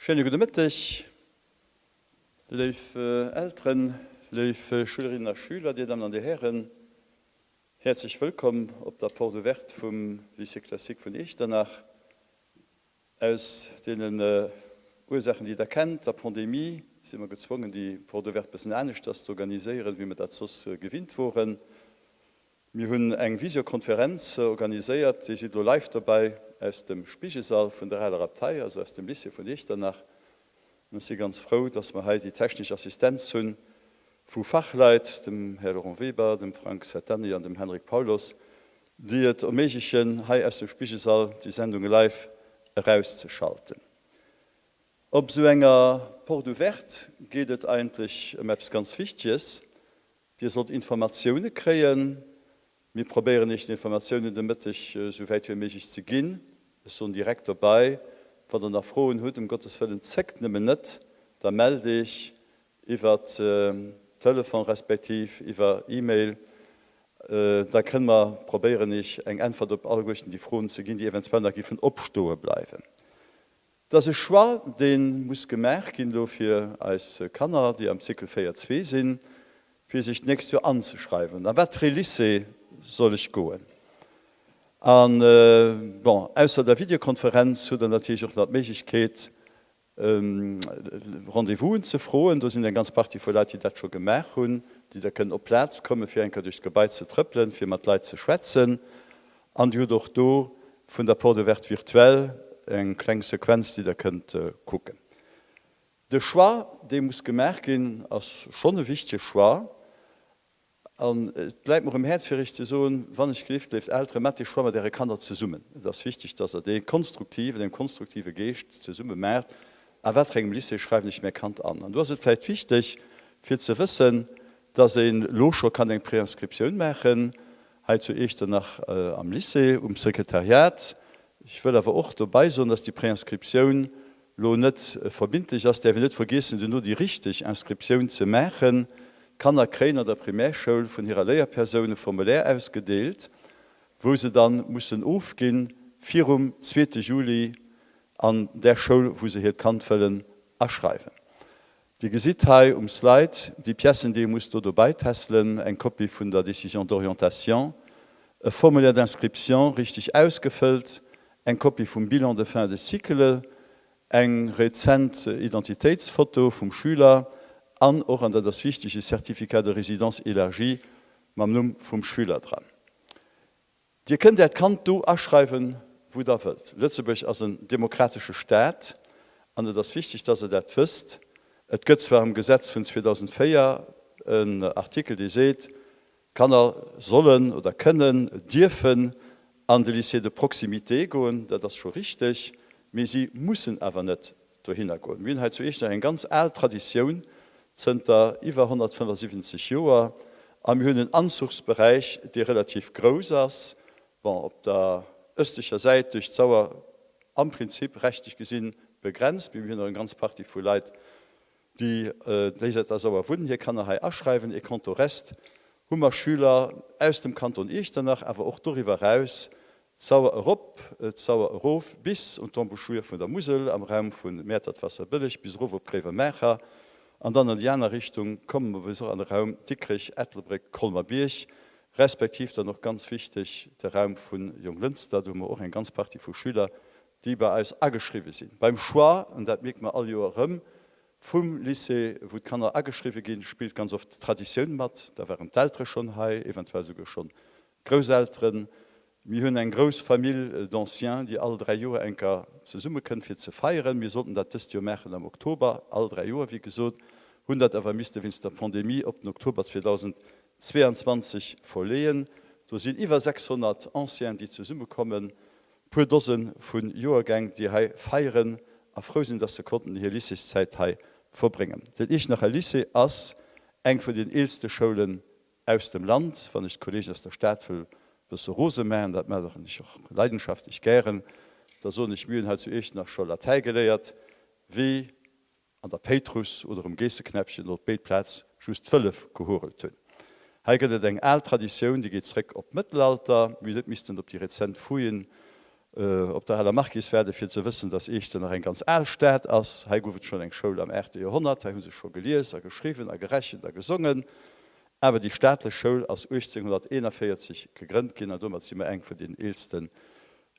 Schéine gudde Mëtteg, léif Elteren, léif Schülerinnen a Schüler, Dir Dammen an Dir Hären. Häerzlech wëllkomm op der Porte ouverte vum Lycée classique vun Iechternach. Aus deenen Ursaachen, déi Der kennt, der Pandemie, si mer gezwongen, déi Porte ouverte bëssen aneschters ze organiséieren, wéi mer dat soss gewinnt woren. Mir hunn eng Visiokonferenz organiséiert, Dir sidd elo live dobäi aus dem Spigelsall vun der Aler Abtei, also aus dem Lycée vun Iechternach. An ech si ganz frou, dass mer hei déi technesch Assistenz hunn vu Fachleit, dem Här Laurent Weber, dem Frank Settani an dem Henrik Paulos, déi et erméiglechen, hei aus dem Spigelsall déi Sendung live erauszeschalten. Op esou enger Porte ouverte geet et eigentlech ëm eppes ganz Wichteges, Dir sollt Informatioune kréien. Mir probéieren Iech d'Informatiounen de Mëtteg esou wäit wéi méiglech ze ginn. Ech soen direkt dobei, wann der nach Froen hutt, ëm Gottes Wëllen, zéckt nëmmen net, da mellt Iech iwwer Telefon respektiv iwwer E-Mail. Da kënne mer probéieren Iech eng Äntwert op alleguerten déi Froen ze ginn, déi eventuell nach giffen opstoe bleiwen. Et ass e Choix, dee muss gemaach ginn elo fir eis Kanner, déi am Cycle 4, 2 sinn, fir sech d'nächst Joer anzeschreiwen. A wat fir ee Lycée soll ech goen? A bon, ausser der Videokonferenz hutt Der natierlech och nach d'Méiglechkeet, Rendez-vousen ze froen. Do sinn eng ganz Partie vu Leit, déi dat scho gemaach hunn, déi da kënnen op d'Plaz kommen, fir eng Kéier duerch d'Gebai ze trëppelen, fir mat Leit ze schwätzen. An Dir hutt och do vun der Porte ouverte virtuelle eng kleng Sequenz, déi Der kënnt kucken. De Choix, dee muss gemaach ginn, ass schonn e wichtege Choix. An et läit mer um Häerz, fir Iech ze soen, Wann ech gelift, léif Elteren, maacht dee Choix mat Äre Kanner zesummen. Et ass wichteg, dass Der dee konstruktiv, an engem konstruktive Geescht zesumme maacht. A wat fir engem Lycée schreiwen ech mäi Kand an? An do ass et vläicht wichteg, fir ze wëssen, dass een elo scho kann eng Préinscriptioun maachen, hei zu Iechternach am Lycée, um Sekretariat. Ech wëll awer och dobei soen, dass déi Préinscriptioun lo net verbindlech ass. Däerf een net vergiessen, duerno déi richteg Inscriptioun ze maachen. D'Kanner kréien an der Primärschoul vun hirer Léierpersoun e Formulaire ausgedeelt, wou se dann mussen ofginn virum zweete Juli an där Schoul, wou se hiert Kand wëllen aschreiwen. Dir gesitt hei um Slide déi Piècen, déi ee muss do dobäi tässelen, eng Kopie vun der Décision d'orientation, e Formulaire d'inscription richteg ausgefëllt, eng Kopie vum Bilan de fin de cycle, eng rezent Identitéitsfoto vum Schüler an och, an dat ass wichteg, e Certificat de résidence élargi mam Numm vum Schüler dran. Dir kënnt Äert Kand do aschreiwen, wou Der wëllt. Lëtzebuerg ass en demokratesche Staat an et ass wichteg, dass Der dat wësst. Et gëtt zwar am Gesetz vun 2004 en Artikel, dee seet, d'Kanner sollen oder kënnen, dierfen an de Lycée de proximité goen, dat ass scho richteg, mee si mussen awer net dohinner goen. Mir hunn hei zu Iechternach eng ganz al Traditioun zënter iwwer 175 Joer a mir hunn en Anzuchsberäich, dee relativ grouss ass, bon, op der östlecher Säit duerch d'Sauer am Prinzip rechtlech gesinn begrenzt, mee mir hunn och eng ganz Partie vu Leit, déi déi Säit der Sauer wunnen, hir Kanner hei aschreiwen. Et quant au reste hu mer Schüler aus dem Kanton Iechternach, awer och doriwwer eraus, D'Sauer erop, d'Sauer erof bis un d'Embouchure vun der Musel am Raum vu Mäertert-Waasserbëlleg bis erof op Gréiwemaacher an dann an déi aner Richtung komme mer bis och an de Raum Dikrech, Ettelbréck, Colmer-Bierg, respektiv dann och ganz wichteg de Raum vu Jonglënster. Do hu mer och eng ganz Partie vu Schüler, déi bei eis ageschriwwe sinn. Beim Choix, an dat mierke mer all Joer erëm, vum Lycée, wou d'Kanner ageschriwwe ginn, spillt ganz oft d'Traditioun mat. Da waren d'Eltere schonn hei, eventuell souguer schonn Grousselteren, Mir hunn eng grouss Famille d'anciens, déi all 3 Joer eng Kéier zesummekënnt fir ze feieren. Mir sollten dat dëst Joer maachen am Oktober, all 3 Joer wéi gesot, hunn dat awer misste wéinst der Pandemie op den Oktober 2022 verleeën. Do sinn iwwer 600 Anciens, déi zesummekommen, puer Dose vu Joergäng, déi hei feieren a frou sinn, dass se konnten hir Lycéeszäit hei verbréngen. Den Iechternacher Lycée ass eng vun den eelste Schoulen Aus dem Land, wann ech d'Kollegen aus der Stad wëll bësse rose maachen, dat maachen ech och leidenschaftlech gären, da soen ech, mir hunn hei zu Iechternach scho Latäi geléiert, wéi an der Péitruss oder um Geesseknäppchen op béid Plaz just d'Wëllef gehurelt hunn. Hei gëtt et eng al Traditioun, déi geet zréck op d'Mëttelalter. Mir hunn net missten op déi rezent Fouillen. Op der aler Marquise waarde fir ze wëssen, dass Iechternach eng ganz al Stad ass. Hei gouf et schonn eng Schoul am aachte Joerhonnert. Hei hu se scho gelies a geschriwwen a gerechent a gesongen. Awer déi staatlech Schoul ass 1841 gegrënnt ginn an domat si mer eng vun den eelsten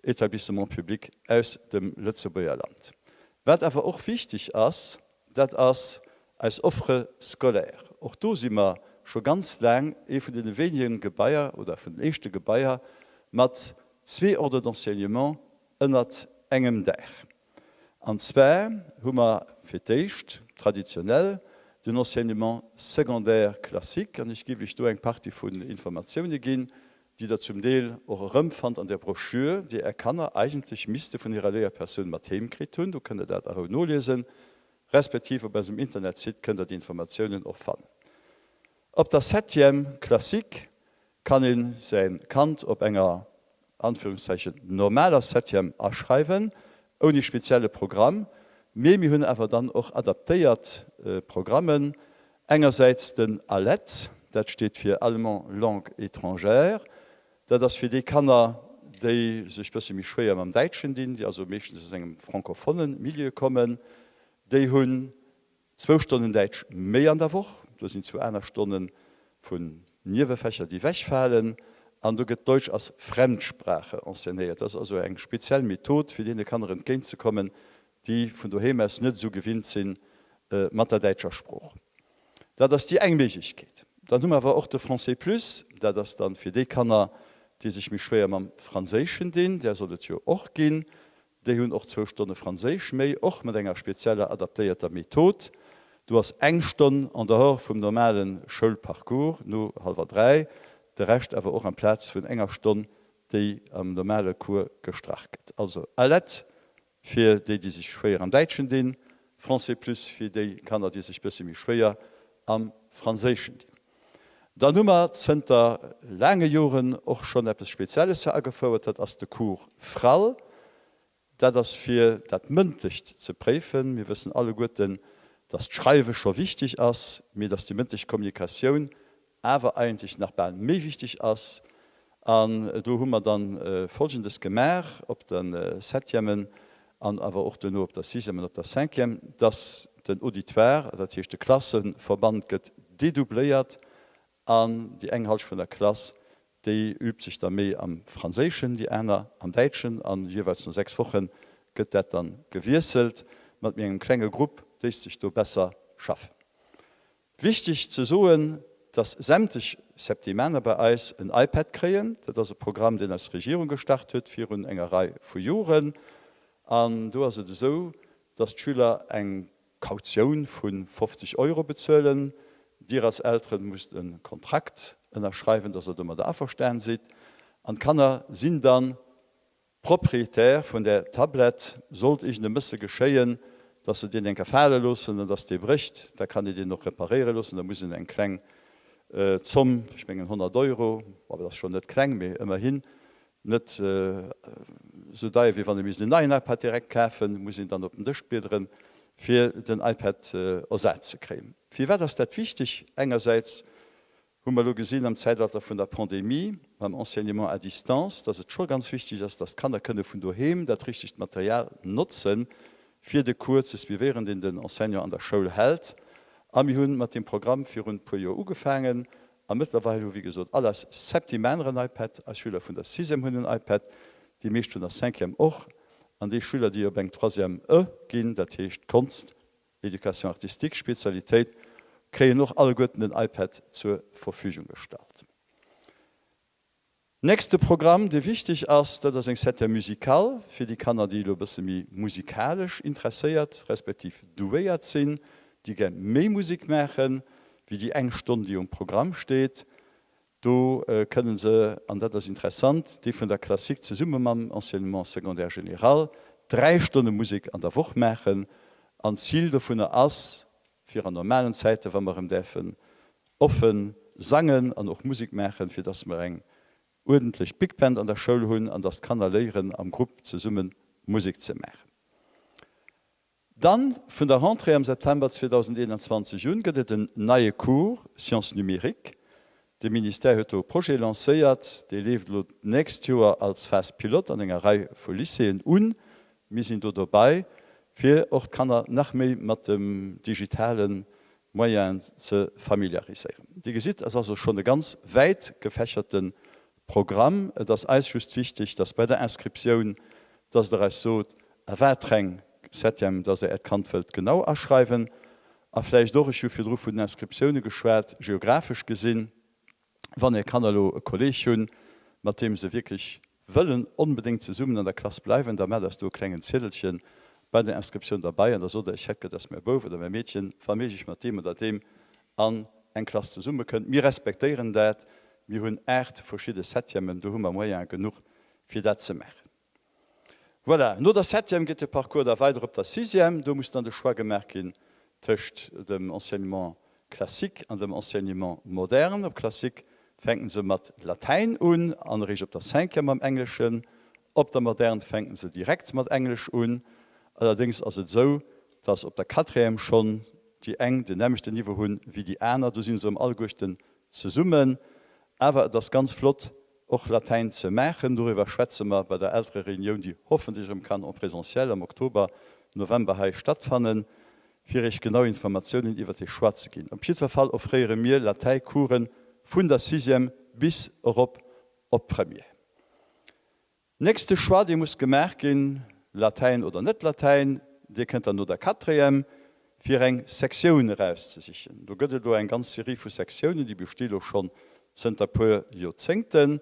Établissements publics aus dem Lëtzebuerger Land. Wat awer och wichteg ass, dat ass eis Offre scolaire. Och do si mer scho ganz laang ee vun deene wéinege Gebaier oder vun den éischte Gebaier mat zwee Ordres d'enseignement ënnert engem Daach. An zwar hu mer fir d'éischt traditionell den Enseignement secondaire classique, an ech géif Iech do eng Partie vun Informatioune ginn, déi Der zum Deel och erëmfannt an där Broschür, déi Är Kanner eigentlech misste vun hirer Léierpersoun mat heem kritt hunn. Do kënnt Der dat a Rou noliesen, respektiv op eisem Internetsite kënnt Der déi Informatiounen och fannen. Op der Septième classique kann ee säi Kand op enger, Anführungszeichen, normaler Septième aschreiwen, ouni spezielle Programm, mee mir hunn awer dann och adaptéiert Programmen, engersäits den ALET, dat steet fir Allemand langue étrangère, dat ass fir déi Kanner, déi sech bësse méi schwéier mam Däitschen dinn, déi also meeschtens aus engem francophone Milieu kommen, déi hunn Zwou Stonnen Däitsch méi an der Woch, do sinn zwou aner Stonne vun Niewefächer, déi wechfalen, an do gëtt Deutsch als Fremdsprache enseignéiert. Dat ass also eng speziell Method, fir deene Kanner entgéintzekommen, déi vun doheem aus net esou gewinnt si mat der däitscher Sprooch. Dat ass déi eng Méiglechkeet. Dann hu mer awer och de Français plus, dat ass dann fir déi Kanner, déi sech méi schwéier mam Franséischen dinn, där soll et jo och ginn. Déi hunn och zwou Stonne Franséisch méi, och mat enger spezieller adaptéierter Method. Do ass eng Stonn en dehors vum normale Schoulparcours, no hallwer 3, de Rescht awer och amplaz vun enger Stonn, déi am normale Cours gestrach gëtt. Also ALET fir déi, déi sech schwéier am Däitschen dinn, Français plus fir déi Kanner, déi sech bësse méi schwéier am Franséischen dinn. Dann hu mer zënter laange Joren och schonn eppes Spezielles hei agefouert, dat ass de Cours Frall. Dat ass fir dat Mëndlecht ze préifen. Mir wëssen alleguerten, dass d'Schreiwe scho wichteg ass, mee dass déi mëndlech Kommunikatioun awer eigentlech nach bal méi wichteg ass. An do hu mer dann Folgendes gemaach op de Septièmen an awer och duerno op der Sixième an op der Cinquième, dass den Auditoire, dat heescht de Klasseverband gëtt dedoubléiert an déi eng Halschent vun der Klass, déi übt sech da méi am Franséischen, déi aner am Däitschen an jeeweils no 6 Woche gëtt dat dann gewiesselt. Mat méi engem klenge Grupp léisst sech do besser schaffen. Wichteg ze soen, dass sämtlech Septimaner bei eis en iPad kréien. Dat ass e Programm, deen eis Regierung gestart huet virun enger Rei vu Joren. An do ass et esou, dass d'Schüler eng Kautioun vu 50 Euro bezuelen. Dir als Elteren musst e Kontrakt ënnerschreiwen, dass Der domadder averstan sidd. An d'Kanner sinn dann Propriétaire vun där Tablett, sollt iergend e Mësse geschéien, dass se deen eng Kéier fale loossen an dass dee brécht, da kann ee deen och reparéiere loossen. Da muss een eng kleng Zomm, ech mengen 100 Euro, awer dat ass schonn net kleng, mee ëmmerhin net esou deier, wéi wann ee misst en neien iPad direkt kafen, muss een dann op den Dësch bliederen, fir den iPad ersat ze kréien. Firwat ass dat wichteg? Engersäits hu mer elo gesinn am Zäitalter vun der Pandemie, mam Enseignement à distance, dass et scho ganz wichteg ass, dass d'Kanner kënne vun doheem dat richtegt Material notzen, fir de Cours ze suivéieren, deen den Enseignant an der Schoul hält. A mir hu mat deem Programm virun e puer Joer ugefaangen a mëttlerweil hu wéi gesot all eis Septimaner en iPad, eis Schüler vun der Sixième hunn en iPad, déi meescht vun der Cinquième och, an déi Schüler, déi op eng Troisième E ginn, dat heescht Konscht, Éducation artistique, Spezialitéit, kréien och alleguerten den iPad zur Verfügung gestallt. Nächste Programm, dee wichteg ass, dat ass eng Septième musicale fir déi Kanner, déi elo e bësse méi musikalesch interesséiert respektiv douéiert sinn, déi gär méi Musek maachen, wéi déi eng Stonn, déi um Programm steet. Do kënnen se, an dat ass interessant, déi vun der Classique zesumme mam Enseignement secondaire général 3 Stonne Musek an der Woch maachen. An d'Zil dovunner ass, fir an normalen Zäiten, wa mer erëm däerfen offe sangen an och Musek maachen, fir dass mer eng uerdentlech Big Band an der Schoul hunn an dass d'Kanner léieren, am Grupp zesumme Musek ze maachen. Dann, vun der Rentrée am September 2021 un, gëtt et en neie Cours Sciences numériques. De Ministère huet do e Projet lancéiert, dee leeft elo d'nächst Joer als Phase pilote an enger Rei vu Lycéeën un. Mir sinn do dobei, fir och d'Kanner nach méi mat dem digitale Moyen ze familiariséieren. Dir gesitt, et ass also schonn e ganz wäit gefächerte Programm. Et ass eis just wichteg, dass bei der Inscriptioun, dass Der eis sot, a watreng Septième dass Der Äert Kand wëllt genau aschreiwen. A vläicht och, ech hu virdru vun den Inscriptioune geschwat, geographesch gesinn, wann Är Kanner elo e Kolleeg hunn, mat deem se wierklech wëllen onbedéngt zesummen an der Klass bleiwen, da maacht eis do e klengen Ziedelche bei der Inscriptioun derbei an da sot Der, ech hätt gär, dass mäi Bouf oder mäi Meedchen wa méiglech mat deem oder deem an eng Klass zesummekënnt. Mir respektéieren dat. Mir hunn 8 verschidde Septièmen, do hu mer Moyene genuch, fir dat ze maachen. Voilà, no der Septième geet de Parcours da weider op der Sixième. Do muss dann de Choix gemaach ginn tëscht dem Enseignement classique an dem Enseignement moderne. Op Classique fänken se mat Latäin un an eréischt op der Cinquième mam Engleschen. Op der Moderne fänken se direkt mat Englesch un. Allerdéngs ass et esou, dass op der Quatrième schonn déi eng den nämmlechten Niveau hunn wéi déi aner. Do si se erëm alleguerten zesummen. Awer et ass ganz flott, och Latäin ze maachen. Doriwwer schwätze mer bei der Elterereunioun, déi hoffentlech erëm kann en présentiel am Oktober, November hei stattfannen, fir Iech genau Informatiounen iwwert dee Choix ze ginn. Op jiddwer Fall offréiere mir Latäicoursen vun der Sixième bis erop op d'Première. Nächste Choix, dee muss gemaach ginn, Latäin oder net Latäin, Dir kënnt dann no der Quatrième, fir eng Sektioun erauszesichen. Do gëtt et elo eng ganz Serie vu Sektiounen, déi besti lo schonn zënter puer Joerzéngten.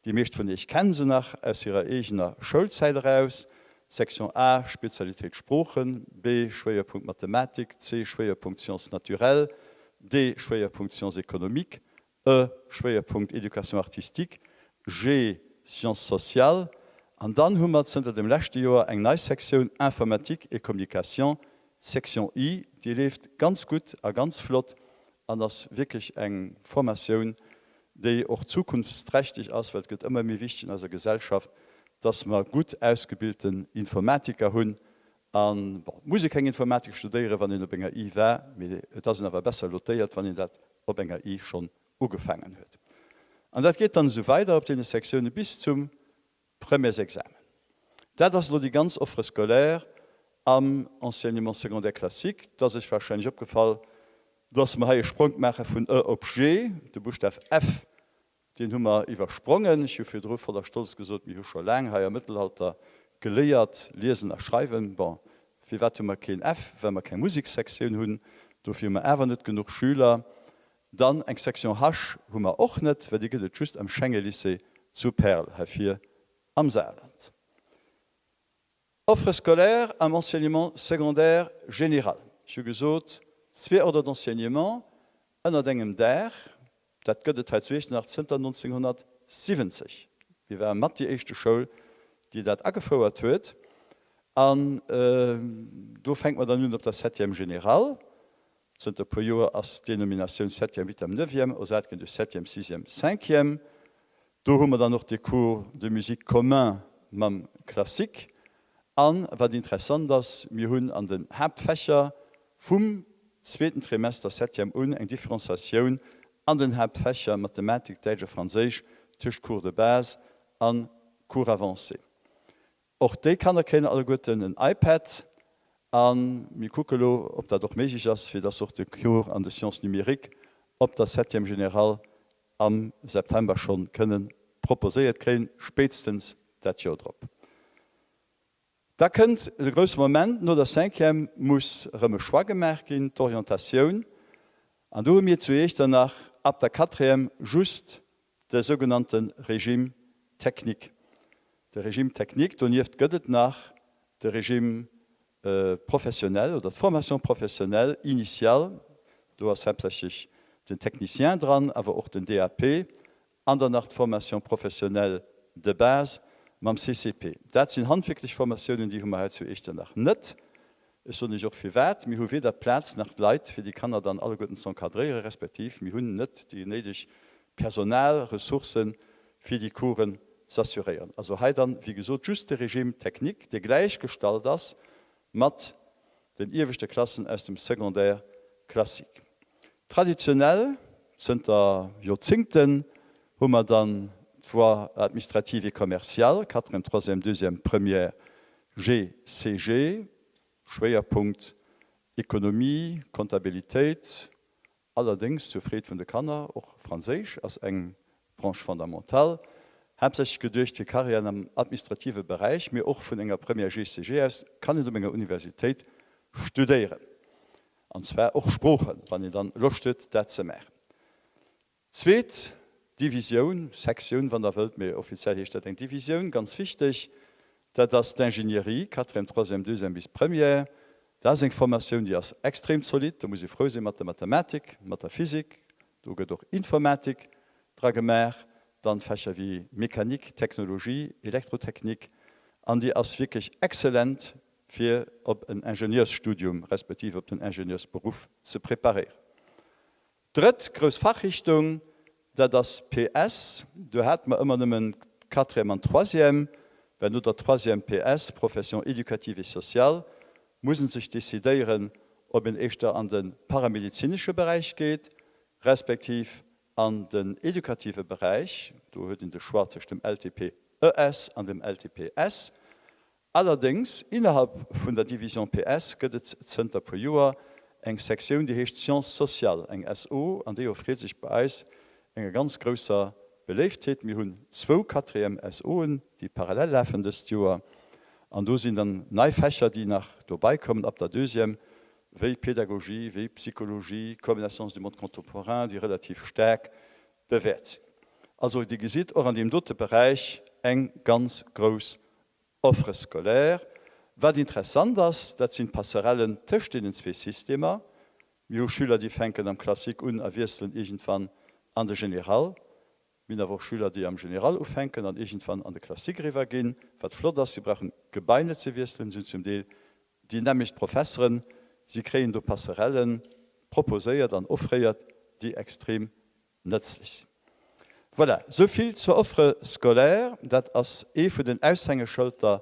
Déi meescht vun Iech kennen se nach aus hirer eegener Schoulzäit eraus, Section A, Spezialitéit Sproochen, B, Schwéierpunkt Mathematik, C, Schwéierpunkt Sciences naturelles, D, Schwéierpunkt Sciences économiques, E, Schwéierpunkt Éducation artistique, G, Sciences sociales, an dann hu mer zënter dem leschte Joer eng nei Sektioun Informatique et communication, Section I, déi leeft ganz gutt a ganz flott an ass wierklech eng Formatioun, déi och zukunftsträchteg ass, well et gëtt ëmmer méi wichteg an eiser Gesellschaft, dass mer gutt ausgebilten Informatiker hunn An, bon, et muss ee keng Informatik studéieren, wann een op enger I war, mee et ass een awer besser lotéiert, wann een dat op enger I schonn ugefaangen huet. An dat geet dann esou weider op deene Sektioune bis zum Premièresexamen. Dat ass elo déi ganz Offre scolaire am Enseignement secondaire classique. Et ass Iech warscheinlech opgefall, dass mer hei e Spronk maache vun E op G, de Buschtaf F Deen hu mer iwwersprongen. Ech hu virdru voller Stolz gesot, mir hu scho laang hei am Mëttelalter geléiert liesen a schreiwen. Bon, firwat hu mer keen F? Well mer keng Musekssektioun hunn. Dofir hu mer awer net genuch Schüler. Dann eng Section H hu mer och net, well déi gëtt et just am Schengelycée zu Perl hei vir am Saarland. Offre scolaire am Enseignement secondaire général, ech hu gesot, zwee Ordres d'enseignement ënnert engem Daach, dat gëtt et hei zu Iechternach zënter 1970. Mir ware mat déi éischte Schoul, déi dat agefouert huet. An do fänke mer dann un op der Septième générale. Zënter e puer Joer ass d'Denominatioun Septième, Huitième, Neuvième ersat ginn duerch Septième, Sixième, Cinquième. Do hu mer dann och de Cours de musique commun mam Classique. An, wat interessant ass, mir hunn an den Haaptfächer vum zweeten Trimester Septième un eng Différenciatioun an den Haaptfächer Mathematik, Däitsch a Franséisch tëscht Cours de base a Cours avancé. Och déi Kanner kréien alleguerten en iPad a mir kucke lo, ob dat och méiglech ass, fir dass och de Cours an de Sciences numériques op der Septième générale am September schonn kënnen proposéiert kréien, spéitstens dat Joer drop. Da kënnt de grousse Moment, no der Cinquième muss erëm e Choix gemaach ginn, d'Orientatioun. An do hu mir zu Iechternach ab der Quatrième just de sougenannte Régime technique. De Régime technique, donieft gëtt et nach de Régime professionnel oder d'Formation professionnelle initiale, do ass haaptsächlech den Technicien dran, awer och den DAP, an dann nach d'Formation professionnelle de base mam CCP. Dat sinn handwierklech Formatiounen, déi hu mer hei zu Iechternach net. Ech soen Iech och firwat, Mir hu weder d'Plaz nach d'Leit, fir déi Kanner dann alleguerten z'encadréieren, respektiv mir hunn net déi néideg Personalressourcen, fir déi Coursen z'assuréieren. Also hei dann, wéi gesot, just de Régime technique, dee gläichgestallt ass mat den ieweschte Klassen aus dem Secondaire classique. Traditionell. Zënter Joerzingten hu mer dann d'Voie administrative et commerciale, quatrième, troisième, deuxième, première, G, CG, Schwéierpunkt Ekonomie, Comptabilitéit, allerdéngs zur Freed vun de Kanner och Franséisch ass eng Branche fondamentale, haaptsächlech geduecht fir Karriären am administrative Beräich, mee och vun enger Première GCG aus kann een op enger Universitéit studéieren, an zwar och Sproochen, wann een dann Loscht huet dat ze maachen. Zweet Divisioun, Sektioun, wann Der wëllt, mee offiziell heescht dat eng Divisioun, ganz wichteg, dat ass d'Ingénierie, Quatrième, Troisième, Deuxième bis Première. Dat ass eng Formatioun, déi ass extrem zolidd. Do muss ee frou sinn mat der Mathematik, mat der Physik. Do gëtt och Informatik dra gemaach, dann Fächer wéi Mécanique, Technologie, Elektrotechnik. An déi ass wierklech exzellent, fir op en Ingenieursstudium respektiv op den Ingenieursberuff ze preparéieren. Drëtt grouss Fachrichtung, dat ass PS. Do hate mer ëmmer nëmmen d'Quatrième an d'Troisième, well no der Troisième PS, Professions éducatives et sociales, muss en sech decidéieren, ob een éischter an de paramedezinesche Beräich geet, respektiv an den edukative Beräich. Do huet een de Choix tëscht dem LTPES an dem LTPS. Allerdéngs, innerhalb vun der Division PS gëtt et zënter puer Joer eng Sektioun, déi heescht Sciences sociales, eng SO, an déi erfreet sech bei eis enger ganz grousser Beléiftheet. Mir hunn zwou Quatrième SOen, déi parallel lafen dëst Joer, an do sinn dann nei Fächer, déi nach dobei kommen ab der Deuxième, wéi Pédagogie, wéi Psychologie, Connaissance du monde contemporain, déi relativ staark bewäert sinn. Also, Dir gesitt, och an deem dote Beräich eng ganz grouss Offre scolaire. Wat interessant ass, dat sinn d'Passerellen tëscht deenen zwee Systemer. Mir hu Schüler, déi fänken am Classique un a wiesselen iergendwann an de Général. Mir hunn awer och Schüler, déi am Général ufänken an iergendwann an de Classique eriwwer ginn. Wat flott ass, si brauchen d'Gebai net ze wiesselen, si hunn zum Deel déi nämmlecht Professeren. Si kréien do Passerellen proposéiert an offréiert, déi extrem Nëtzlech. Voilà, sou vill zur Offre scolaire. Dat ass ee vun den Aushängeschëlter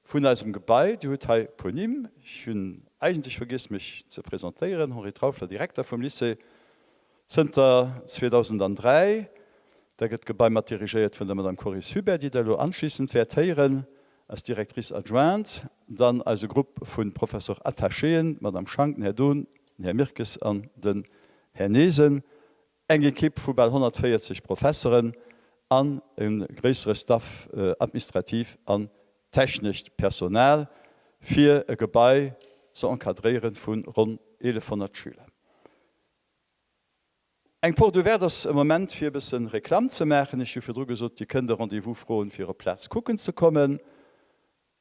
vun eisem Gebai. Dir hutt hei e puer Nimm. Ech hunn eigentlech vergiess, mech ze presentéieren, Henri Trauffler, Direkter vum Lycée zënter 2003. Da gëtt d'Gebai mat dirigéiert vun der Madame Coris Hubert, déi Der elo anschlissend wäert héieren als Directrice adjointe. Dann eise Grupp vu Professeur-attachéen, d'Madame Schank, den Här Dohn, den Här Mirkes an den Här Nesen. Eng Ekipp vu bal 140 Professeren an e gréissere Staff administrativ an technescht Personal, fir e Gebai ze encadréiere vu ronn 1.100 Schüler. Eng Porte ouverte ass e Moment fir e bësse Reklamm ze maachen. Ech hu virdru gesot, Dir kënnt e Rendez-vous froen, fir op d'Plaz kucken ze kommen.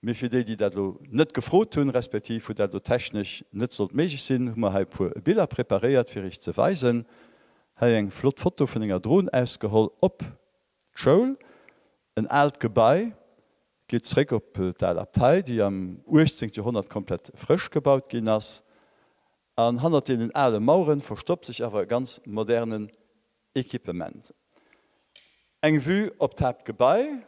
Mee fir déi, déi dat elo net gefrot hunn, respektiv wou dat elo technesch net sollt méiglech sinn, hu mer hei e puer Biller preparéiert, fir iech ze weisen. Hei eng flott Foto vun enger Dron ausgeholl op d'Schoul. En aalt Gebai, geet zréck op d'al Abtei, déi am 18. Joerhonnert komplett frësch gebaut ginn ass. An hannert deenen ale Maueren verstoppt sech awer e ganz modernen Equipement. Eng Vue op d'Haaptgebai.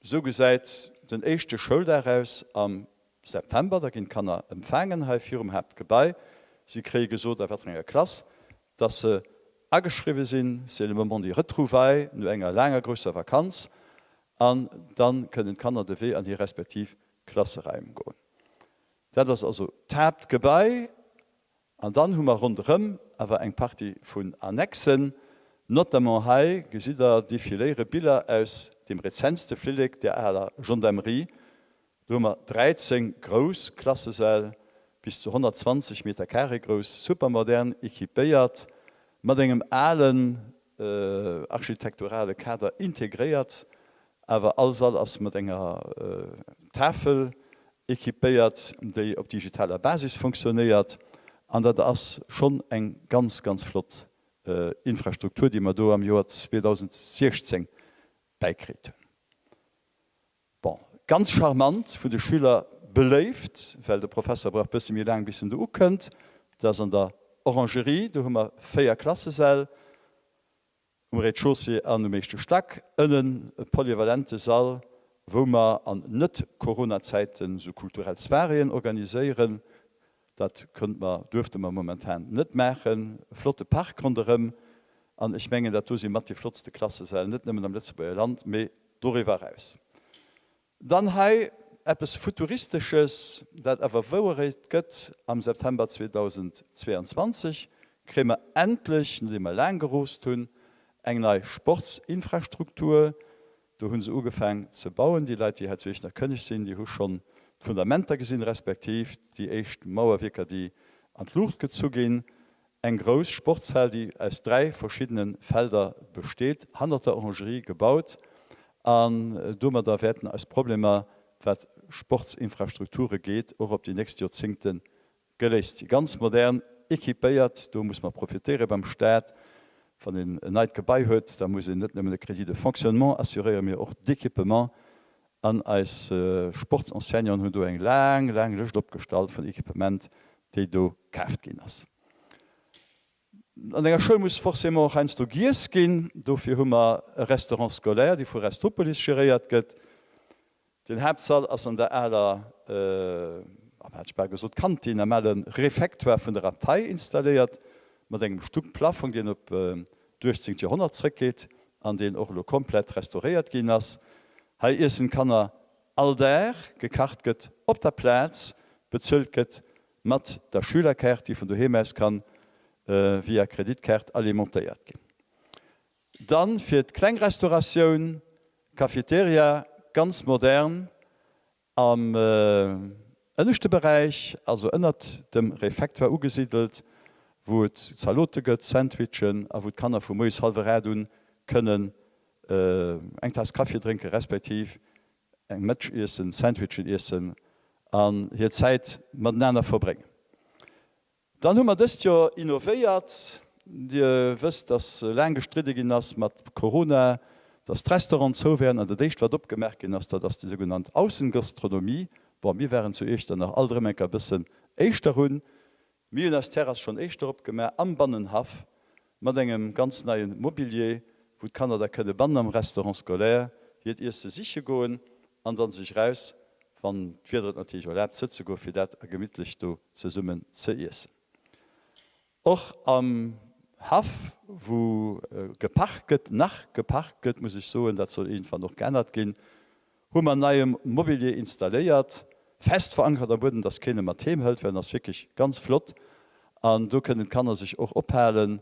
Esou gesäit den éischte Schouldag aus am September. Da ginn d'Kanner empfaangen hei virum Haaptgebai. Si kréie gesot, a wat fir enger Klass dass se ageschriwwe sinn. C'est le moment des retrouvailles no enger laanger grousser Vakanz. An da kënnen d'Kanner de Wee an hir respektiv Klasseraim goen. Dat ass also d'Haaptgebai. An dann hu mer ronderëm awer eng Partie vun Annexen, notamment hei gesitt Der defiléiere Biller aus deem rezentste Flillek, der aler Gendarmerie. Do hu mer 13 grouss Klassesäll, bis zu 120 Meter carré grouss, supermodern équipéiert, mat engem alen architekturale Kader integréiert, awer all Sall ass mat enger Tafel équipéiert, déi op digitaler Basis funktionéiert. An dat ass schonn eng ganz, ganz flott Infrastruktur, déi mer do am Joer 2016 bäikritt hunn. Bon, ganz charmant, vun de Schüler beléift, well de Professer brauch bësse méi laang, bis en do ukënnt. Dat ass an der Orangerie, do hu mer 4 Klassesäll, um Rez-de-chaussée an um éischte Stack, ënnen e polyvalente Sall, wou mer an Net-Corona-Zäiten esou kulturell Soiréeën organiséieren. Dat kënnte mer, duerfte mer momentan net maachen. E flotte Park ronderëm. An ech mengen, dat do si mat déi flottste Klassesäll, net nëmmen am Lëtzebuerger Land, mee doriwwer eraus. Dann hei eppes Futuristesches, dat awer Wouerheet gëtt, Am September 2022 kréie mer endlech, nodeem mer laang geroost hunn, eng nei Sportsinfrastruktur. Do hu se ugefaang ze bauen. Déi Leit, déi hei zu Iechternach kënneg sinn, déi hu schonn d'Fundamenter gesinn, respektiv déi éischt Mauerwierker, déi an d'Luucht gezu ginn. Eng grouss Sportshal, déi aus 3 verschiddene Felder besteet, hannert der Orangerie gebaut. An domadder wäerten eis Problemer, wat Sportsinfrastrukture geet, och op déi nächst Joerzéngte geléist sinn. Ganz modern équipéiert, do muss mer profitéiere beim Staat. Wann een en neit Gebai huet, da muss een net nëmmen e Crédit de fonctionnement assuréieren, mee och d'équipement. An eis Sportsenseignanten hunn do eng laang, laang Lëscht opgestallt vun Equipement, déi do kaaft ginn ass. An enger Schoul muss forcément och heiansdo giess ginn. Dofir hu mer e Restaurant scolaire, dee vu Restopolis geréiert gëtt. Den Haaptsall ass an der aler, hat ech bal gesot, Kantin, am ale Refectoire vun der Abtei installéiert, mat engem Stuckplafong, deen op d'uechtzéngt Joerhonnert zrëckgeet an deen och elo komplett restauréiert ginn ass. Hei iessen d'Kanner all Dag, gekacht gëtt op der Plaz, bezuelt gëtt mat der Schülerkaart, déi vun doheem aus kann via Kreditkaart alimentéiert ginn. Dann fir d'kleng Restauratioun, Cafeteria, ganz modern am ënneschte Beräich, also ënnert dem Refectoire ugesidelt, wou et Zalote gëtt, Sandwichen a wou d'Kanner vu moies hallwer 8 un kënnen eng Taass Kaffi drénken, respektiv eng Mëtsch iessen, Sandwichen iessen an hir Zäit matenaner verbréngen. Dann hu mer dëst Joer innovéiert. Dir wësst, dass laang gestridde ginn ass mat Corona, dass d'Restauranten zou wären. An dat Éischt, wat opgemaach ginn ass, dat ass déi sougenannt Aussengastronomie. Bon, mir waren zu Iechternach alt erëm eng Kéier e bëssen éischter un. Mir hunn eis Terrass schonn éischter opgemaach am Bannenhaff mat engem ganz neie Mobilier, wou d'Kanner da kënne bannen am Restaurant scolaire hiert Iesse siche goen an dann sech raus, wann d'Wieder et natierlech erlaabt, sëtze goen, fir dat a gemittlech do zesummen ze iessen. Och am Haff, wou geparkt gëtt, nach geparkt gëtt, muss ech soen, dat soll iergendwann och geännert ginn, hu mer neie Mobilier installéiert, fest verankert am Buedem, dass keen e mat heem hëlt, well en ass wierklech ganz flott an do kënnen d'Kanner sech och ophalen.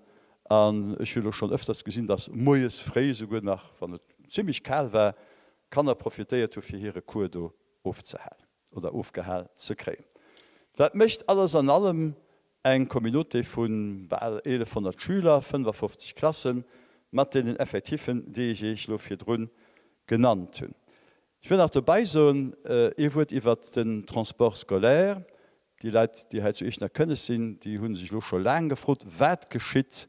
An ech hu lo schonn ëfters gesinn, dass moies fréi esouguer nach, wann et zimmlech kal war, Kanner profitéiert hu fir hire Cours do ofzehalen oder ofgehal ze kréien. Dat mécht alles an allem eng Communauté vu bal 1.100 Schüler, 55 Klassen, mat deenen Effectiffen, déi ech Iech elo virdru genannt hunn. Ech wëll nach dobäi soen, ee Wuert iwwert den Transport scolaire. Déi Leit, déi hei zu Iechternach kënneg sinn, déi hu sech elo scho laang gefrot, wat geschitt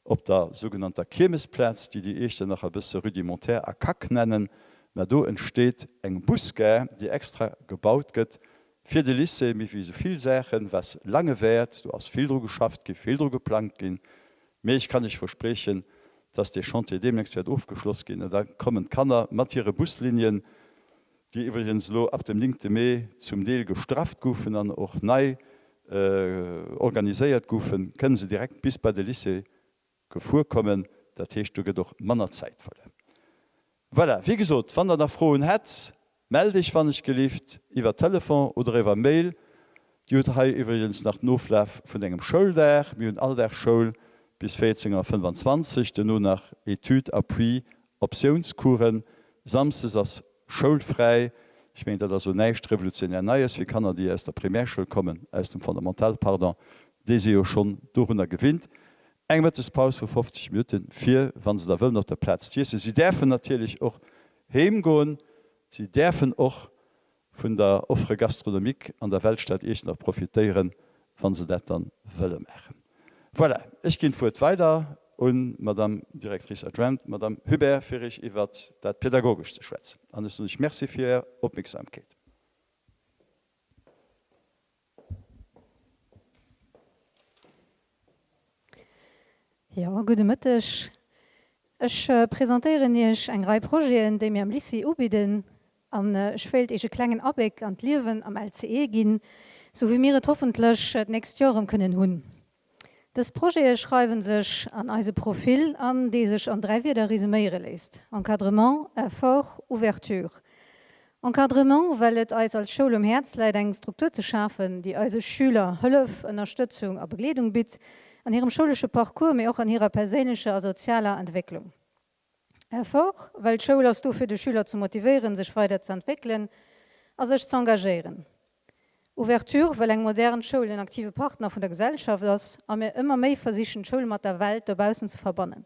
op der sougenannter Kiermesplaz, déi déi Iechternacher e bësse rudimentär a Kack nennen. Mä do entsteet eng Busgare, déi extra gebaut gëtt fir de Lycée. Mee wéi esou vill Saachen, was lange währt, do ass vill dru geschafft ginn, vill dru geplangt ginn. Mee ech kann Iech verspriechen, dass dee Chantier deemnächst wäert ofgeschloss ginn an da kommen d'Kanner mat hire Buslinien, déi iwwregens elo ab dem néngte Mee zum Deel gestrafft goufen an och nei organiséiert goufen, kënnen se direkt bis bei de Lycée gefuer kommen. Dat heescht, do gëtt och manner Zäit verluer. Voilà, wéi gesot, wann Der nach Froen hätt, mellt Iech wannechgelift iwwer Telefon oder iwwer Mail. Dir hutt hei iwwregens nach den Oflaf vun engem Schouldag. Mir hunn all Dag Schoul bis 14.25, duerno nach Études, Appui, Optiounscoursen. Samsdes ass schoulfräi. Ech mengen, dat ass elo näischt revolutionär Neies fir Kanner, déi aus der Primärschoul kommen, aus dem Fondamental, pardon, déi si jo schonn dorunner gewinnt. Eng Mëttespaus vu 50 Minutten, fir, wa se da wëllen, op der Plaz z'iessen. Si däerfen natierlech och heem goen. Si däerfen och vun der Offre gastronomique an der Weltstad Iechternach profitéieren, wa se dat dann wëlle maachen. Voilà, ech ginn d'Wuert weider un d'Madame Directrice adjointe, d'Madame Hubert, fir Iech iwwert dat Pädagogescht ze schwätzen. An ech soen Iech Merci fir Är Opmierksamkeet. Jo, gudde Mëtteg. Ech presentéieren Iech eng Rei Projeten, déi mir am Lycée ubidden an ech wéilt Iech e klengen Abléck an d'Liewen am LCE ginn, sou wéi mir et hoffentlech d'nächst Joer erëm kënnen hunn. Dës Projete schreiwe sech an eise Profil an, dee sech an 3 Wierder resuméiere léisst, Encadrement, Effort, Ouverture. Encadrement, well et eis als Schoul um Häerz läit, eng Struktur ze schafen, déi eise Schüler Hëllef, Ënnerstëtzung a Begleedung bitt an hirem schoulesche Parcours, mee och an hirer perséinlecher a sozialer Entwécklung. Effort, well d'Schoul ass do fir de Schüler ze motivéieren, sech weider ze entwéckelen a sech ze engagéieren. Ouverture, well eng modern Schoul en aktive Partner vun der Gesellschaft ass a mir ëmmer méi versichen d'Schoul mat der Welt dobaussen ze verbannen.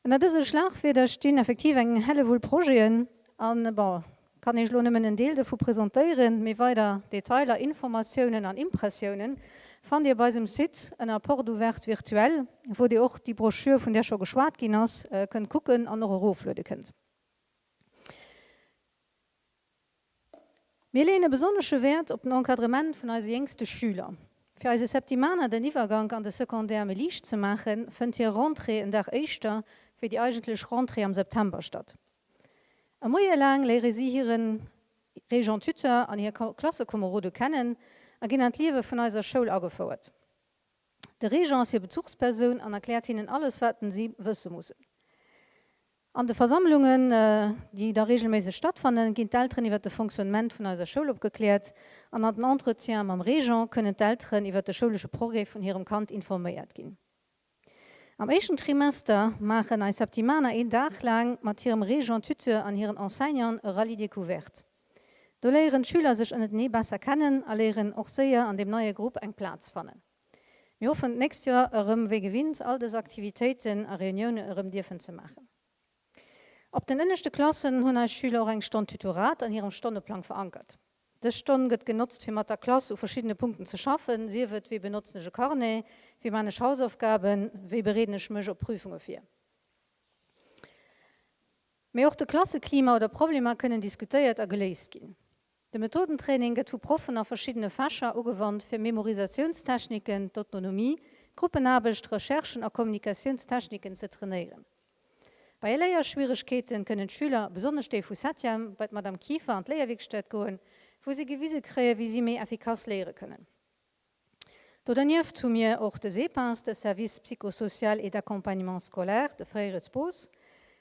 Ënner dëse Schlagwierder stinn effektiv eng Hellewull Projeten an, bon, Kann Iech elo nëmmen en Deel dovu presentéieren, mee weider Detailer, Informatiounen an Impressiounen fannt Dir op eisem Site ënner Porte ouverte virtuelle, wou Dir och déi Broschür, vun där scho geschwat ginn ass, kënnt kucken an och erofluede kënnt. Mir leeën e besonnesche Wäert op den Encadrement vun eise jéngste Schüler. Fir eise Septimaner den Iwwergank an de Secondaire méi liicht ze maachen, fënnt hir Rentrée en Dag éischter wéi déi eigentlech Rentrée am September statt. E Moie laang léiere si hire Régent-Tuteur an hir Klassekomerode kennen a ginn an d'Liewe vun eiser Schoul agefouert. De Régent ass hir Bezuchspersoun an erkläert hinnen alles, wat si wësse mussen. An de Versammlungen, déi da reegelméisseg stattfannen, ginn d'Elteren iwwer de Fonctionnement vun eiser Schoul opgekläert an an den Entretiene mam Régent kënnen d'Elteren iwwer de schoulesche Progrès vun hirem Kand informéiert ginn. Am éischten Trimester maachen eis Septimaner een Dag laang mat hirem Régent-Tuteur an hiren Enseignanten e Rallye découverte. Do léieren d'Schüler sech ënnetenee besser kennen a léieren och séier an deem neie Grupp eng Plaz fannen. Mir hoffen d'nächst Joer erëm wéi gewinnt all dës Aktivitéiten a Reunioune erëm dierfen ze maachen. Op den ënneschte Klassen hunn eis Schüler och eng Stonn Tutorat an hirem Stonneplang verankert. Dës Stonn gëtt genotzt fir mat der Klass u verschiddene Punkten ze schaffen, sief et, wéi benotzen ech e Carnet, wéi man ech Hausaufgaben, wéi bereeden ech mech op Prüfunge vir. Mee och de Klasseklima oder Problemer kënnen diskutéiert a geléist ginn. De Methodentraining gëtt vu Proffen a verschiddene Fächer ugewannt fir Memorisatiounstechniken, d'Autonomie, d'Gruppenaarbecht, Recherchen a Kommunikatiounstechniken ze trainéieren. Bei Léierschwieregkeeten kënnen d'Schüler, besonnesch déi vu Septième, bei d'Madame Kieffer an d'Léierwierkstatt goen, wou si gewise kréien, wéi si méi effikass léiere kënnen. Do dernieft hu mir och de SEPAS, de Service psychosocial et d'accompagnement scolaire, de fréiere SPOS,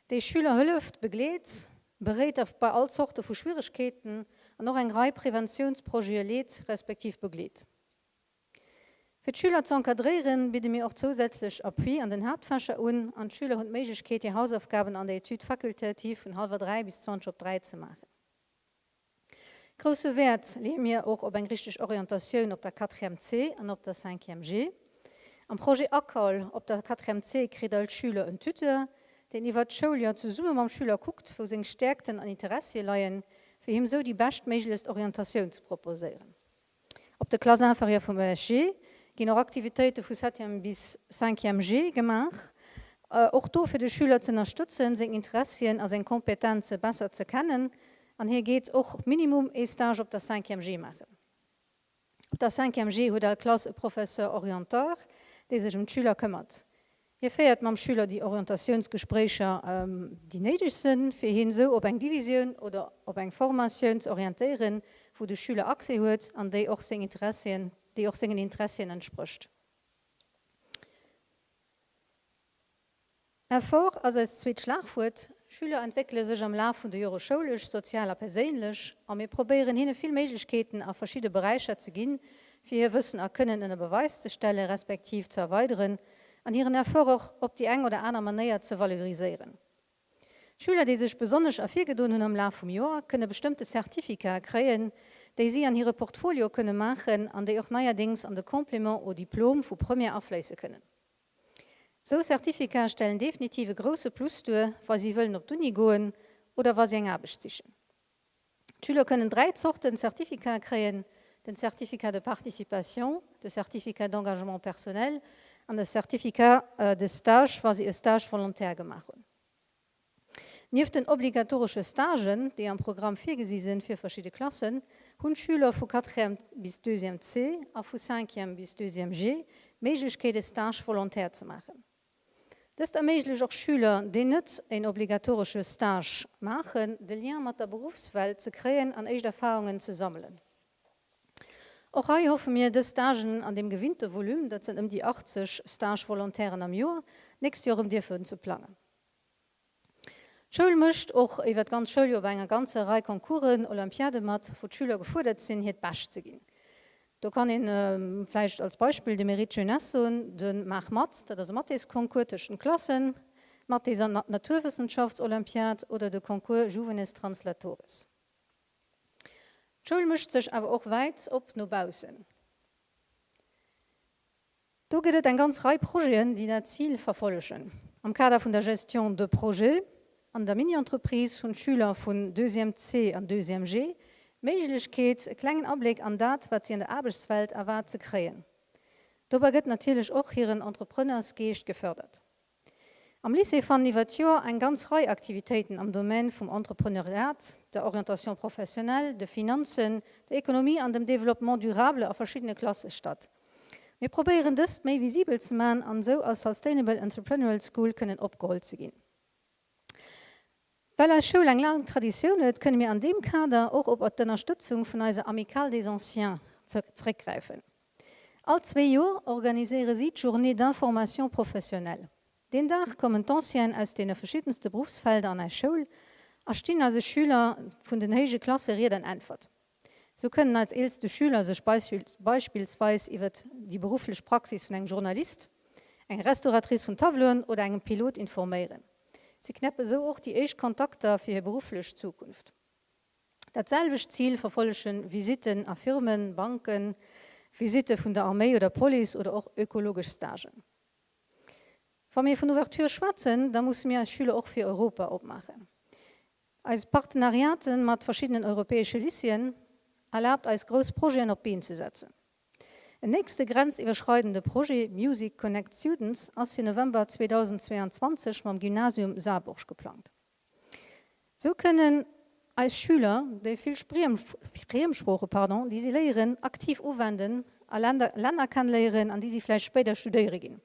dee Schüler hëlleft, begleet, beréit a bei all Zorte vu Schwieregkeeten an och eng Rei Preventiounsprojete leet respektiv begleet. Fir d'Schüler ze encadréieren, bidde mir och zousätzlech Appui an den Haaptfächer un an d'Schüler hunn d'Méiglechkeet hir Hausaufgaben an der Étude facultative vun hallwer 3 bis 20 op 3 ze maachen. Grousse Wäert leeë mir och op eng richteg Orientatioun op der Quatrième C an op der Cinquième G. Am Projet ACOL op der Quatrième C kritt all Schüler en Tuteur, deen iwwert d'Schouljoer zesumme mam Schüler kuckt, wou seng Stäerkten an Interessie leien, fir him sou déi beschtméiglechst Orientatioun ze proposéieren. Op de Classes inférieures vum ESG ginn och Aktivitéite vu Septième bis Cinquième G gemaach, och do fir de Schüler z'ënnerstëtzen, seng Interessien a seng Kompetenze besser ze kennen an hie geet och minimum ee Stage op der Cinquième G maachen. Op der Cinquième G huet all Klass e Professeur orienteur, dee sech ëm d'Schüler këmmert. Hie féiert mam Schüler déi Orientatiounsgespréicher, déi néideg sënn, fir hien esou op eng Divisioun oder op eng Formatioun ze orientéieren, wou de Schüler Accès huet an déi och seng Interessien, déi och sengen Interessien entsprécht. Effort ass eist zweet Schlagwuert. Schüler entwéckele sech am Laf vun de Jore schoulesch, sozial a perséinlech a mir probéieren hinne vill Méiglechkeeten a verschidde Beräicher ze ginn, fir hir Wëssen a Kënnen ënner Beweis ze stelle respektiv ze erweideren an hiren Effort och op déi eng oder aner Manéier ze valoriséieren. Schüler, déi sech besonnesch ervirgedoen hunn am Laf vum Joer, kënne bestëmmte Certificate kréien, déi si an hire Portfolio kënne maachen an déi och neierdéngs an de Complément au diplôme vu Première afléisse kënnen. Esou Certificaten stellen definitiv e grousse Plus duer, wa si wëllen op d'Uni goen oder wa si eng Aarbecht sichen. D'Schüler kënnen 3 Zorten Certificaten kréien, den Certificat de participation, de Certificat d'engagement personnel an de Certificat de stage, wa si e Stage volontaire gemaach hunn. Nieft den obligatoresche Stagen, déi am Programm virgesi sinn fir verschidde Klassen, hunn d'Schüler vu Quatrième bis Deuxième C a vu Cinquième bis Deuxième G d'Méiglechkeet e Stage volontaire ze maachen. Dëst erméiglecht och Schüler, déi net en obligatoresche Stage maachen, de Lien mat der Beruffswelt ze kréien an éischt Erfarungen ze sammelen. Och hei hoffe mir, dës Stagen an deem gewinnte Volume, dat sënn ëm déi 80 Stage-Volontairen am Joer, d'nächst Joer erëm dierfen ze plangen. D'Schoul mécht och iwwer d'ganz Schouljoer bei enger ganzer Rei Concoursen, Olympiade mat, wou d'Schüler gefuerdert sinn, hiert Bescht ze ginn. Do kann ee vläicht als Beispill de Mérite Jeunesse soen, de Maach mat, dat ass e Mathésconcours tëscht den Klassen, d'Mathés an Naturwëssenschaftsolympiad oder de Concours Juvenes Translatores. D'Schoul mécht sech awer och wäit op no baussen. Do gëtt et eng ganz Rei Projeten, déi dat Zil verfollegen. Am Kader vun der Gestion de projet an der Mini-Entreprise hunn d'Schüler vun Deuxième C an Deuxième G d'Méiglechkeet, e klengen Abléck an dat, wat si an der Aarbechtswelt erwaart, ze kréien. Dobäi gëtt natierlech och hiren Entrepreneursgeescht gefördert. Am Lycée fannen iwwer d'Joer eng ganz Rei Aktivitéiten am Domaine vum Entrepreneuriat, der Orientation professionnelle, de Finanzen, der Ekonomie an dem Développement durable a verschiddene Klasse statt. Mir probéieren dëst méi visibel ze man an esou als Sustainable Entrepreneurial School kënnen opgeholl ze ginn. Well eis Schoul eng laang Traditioun huet, kënne mir an deem Kader och op d'Ënnerstëtzung vun eiser Amicale des Anciens zeréckgräifen. All zwee Joer organiséiere si d'Journée d'information professionnelle. Deen Dag kommen d'Ancienen aus deene verschiddenste Beruffsfelder an eis Schoul a stinn eise Schüler vun den héije Klasse Ried an Äntwert. Sou kënnen eis eelste Schüler sech beispillsweis iwwer déi berufflech Praxis vun engem Journalist, enger Restauratrice vun Tableauen oder engem Pilot informéieren. Si knäppe sou och déi éischt Kontakter fir hir berufflech Zukunft. Dat selwecht Zil verfollegen Visitten a Firmen, Banken, Visitte vun der Arméi oder Police oder och ökologesch Stagen. Wa mir vun Ouverture schwätzen, da musse mir eis Schüler och fir Europa opmaachen. Eis Partenariate mat verschiddenen europäesche Lycéeën erlaabt eis grouss Projeten op d'Been ze setzen. En nächste grenziwwerschreidende Projet, Music Connect Students, ass fir November 2022 mam Gymnasium Saarburg geplangt. Sou kënnen eis Schüler déi vill Friemsprooche, pardon, déi si léieren, aktiv uwenden a Länner kennenléieren, an déi si vläicht spéider studéiere ginn.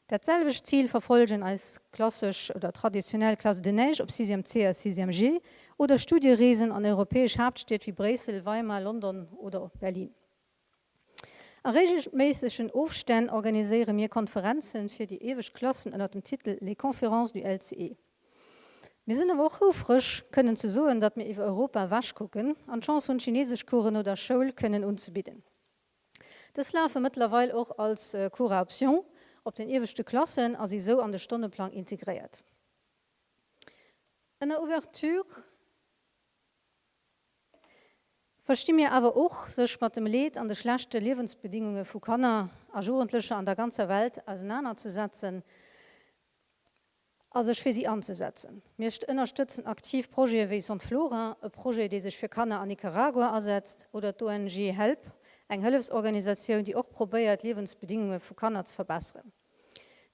Dat selwecht Zil verfollegen eis klassesch oder traditionell Classes de neige op Sixième C a Sixième G oder Studiereesen an europäesch Haaptstied wéi Bréissel, Weimar, London oder Berlin. A reegelméissegen Ofstänn organiséiere mir Konferenze fir déi iewescht Klassen ënner dem Titel Les conférences du LCE. Mir sinn awer och houfreg, kënnen ze soen, datt mir iwwer Europa ewech kucken an d'Chance hunn, Chineseschcoursen no der Schoul kënnen unzebidden. Dës lafe mëttlerweil och als Cours à option op den ieweschte Klassen a si sou an de Stonneplang integréiert. Ënner Ouverture. Versti mir awer och, sech mat dem Leed an de schlechte Liewensbedingunge vu Kanner a Jugendlecher an der ganzer Welt ausenanerzesetzen a sech fir si anzesetzen. Mir ënnerstëtzen aktiv Projete wéi Sonflora, e Projet, dee sech fir Kanner an Nicaragua asetzt, oder d'ONG Help, eng Hëllefsorganisatioun, déi och probéiert, d'Liewensbedingunge vu Kanner ze verbesseren.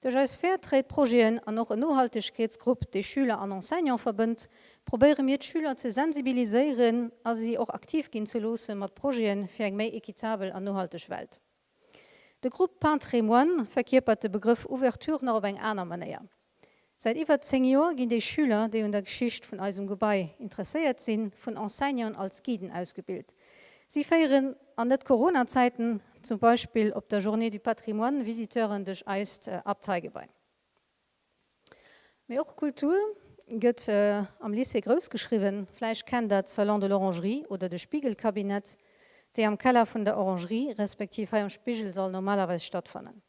Duerch eis Fairtrade-Projeten an och en Nohaltegkeetsgrupp, dee Schüler an Enseignant verbënnt, probéiere mir d'Schüler ze sensibiliséieren a si och aktiv ginn ze loosse mat Projete fir eng méi equitabel an nohalteg Welt. De Grupp Patrimoine verkierpert de Begrëff Ouverture nach op eng aner Manéier. Säit iwwer 10 Joer ginn déi Schüler, déi un der Geschicht vun eisem Gebai interesséiert sinn, vun Enseignanten als Guiden ausgebilt. Si féieren an Net-Corona-Zäiten, zum Beispill op der Journée du Patrimoine, Visiteuren duerch eist Abteigebai. Mee och Kultur gëtt am Lycée grouss geschriwwen. Vläicht kennt der d'Salon de l'Orangerie oder de Spiegelcabinet, déi am Keller vun der Orangerie, respektiv hei am Spigelsall normalerweis stattfannen.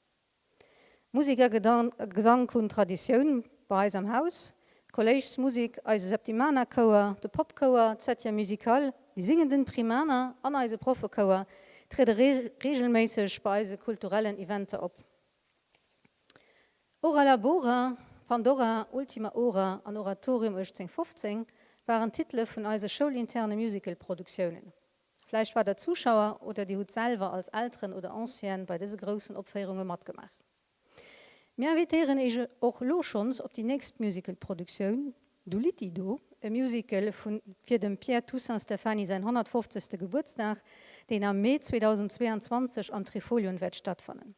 Musek a Gesank hunn Traditioun bei eis am Haus, D'Kolléischsmusik, eise Septimanerchouer, de Popchouer, d'Septième Musicale, die Singenden Primaner an eise Proffechouer triede reegelméisseg bei eise kulturellen Eventer op. Ora Labora, Pandora, Ultima Ora an Oratorium 1815 waren d'Titele vun eise schoulinterne Musicalproduktiounen. Vläicht waart der Zuschauer oder dir hutt selwer als Elteren oder Ancienne bei dëse groussen Opféierunge matgemaach. Mir invitéieren Iech och lo schonns op déi nächst Musical-Produktioun, Du Litido, e Musical vun fir dem Pierre Toussaint Stephany säin 150. Gebuertsdag, deen am Mee 2022 am Trifolion wäert stattfannen.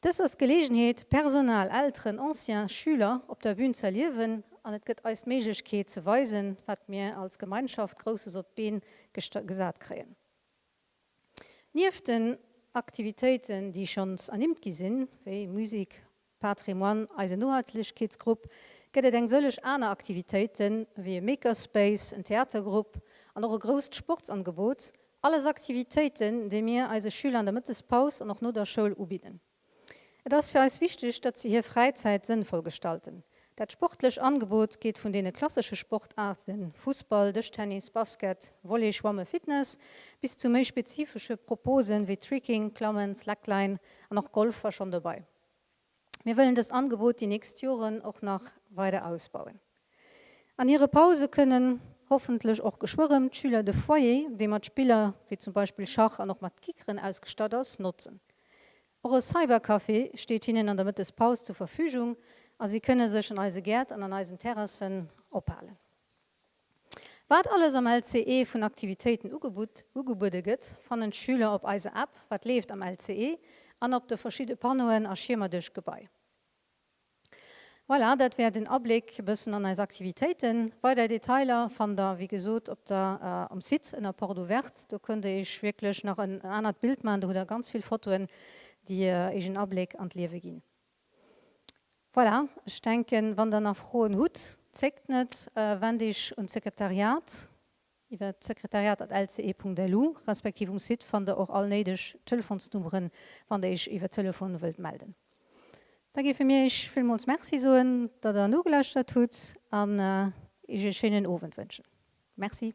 Dës ass d'Geleegenheet, Personal, Elteren, Anciens, Schüler op der Bühn z'erliewen an et gëtt eis d'Méiglechkeet ze weisen, wat mir als Gemeinschaft Grousses op d'Been gesat kréien. Nieft den Aktivitéiten, déi schonns ernimmt gi sinn, wéi Musique, Patrimoine, eisen Nohaltegkeetsgrupp, gëtt et eng sëlleg aner Aktivitéiten, wéi e Makerspace, en Theatergrupp an och e grousst Sportsangebot, alles Aktivitéiten, déi mir eise Schüler an der Mëttespaus an och no der Schoul ubidden. Et ass fir eis wichteg, datt si hir Fräizäit sënnvoll gestalten. Dat sportlech Angebot geet vun deene klassesche Sportaarten, Fussball, Dëschtennis, Basket, Volley, Schwamme, Fitness, bis zu méi spezifesche Proposen wéi Tricking, Klammen, Slackline an och Golf war schonn dobei. Mir wëllen dëst Angebot déi nächst Joren och nach weider ausbauen. An hire Pause kënnen, hoffentlech och geschwë rëm, d'Schüler de Foyer, dee mat Spiller wéi zum Beispill Schach an och mat Kickeren ausgestatt ass, notzen. Och e Cybercafé steet hinnen an der Mëttespaus zur Verfügung a si kënne sech an eise Gäert an an eisen Terrassen ophalen. Wat alles am LCE vun Aktivitéiten ugebuede gëtt, fannen d'Schüler op eiser App Wat leeft am LCE an op de verschidde Panneauen a Schiermer duerch d'Gebai. Voilà, dat wär den Abléck e bëssen an eis Aktivitéiten. Weider Detailer fannt der wéi gesot op der um Site ënner Porte ouverte. Do kënnt der iech wierklech nach en anert Bild maachen. Do hutt der ganz vill Fotoen, déi iech en Abléck an d'Liewe ginn. Voilà, ech denken, wann der nach Froen hutt, zéckt net, wennt iech un d'Sekretariat. Iwwer sekretariat@lce.lu respektiv um Site fannt der och all néideg Telefonsnummeren, wann der iech iwwer Telefon wëllt melden. Da géife mir iech villmools Merci soen, datt der nogelauschtert hutt an iech e schéinen Owend wënschen. Merci.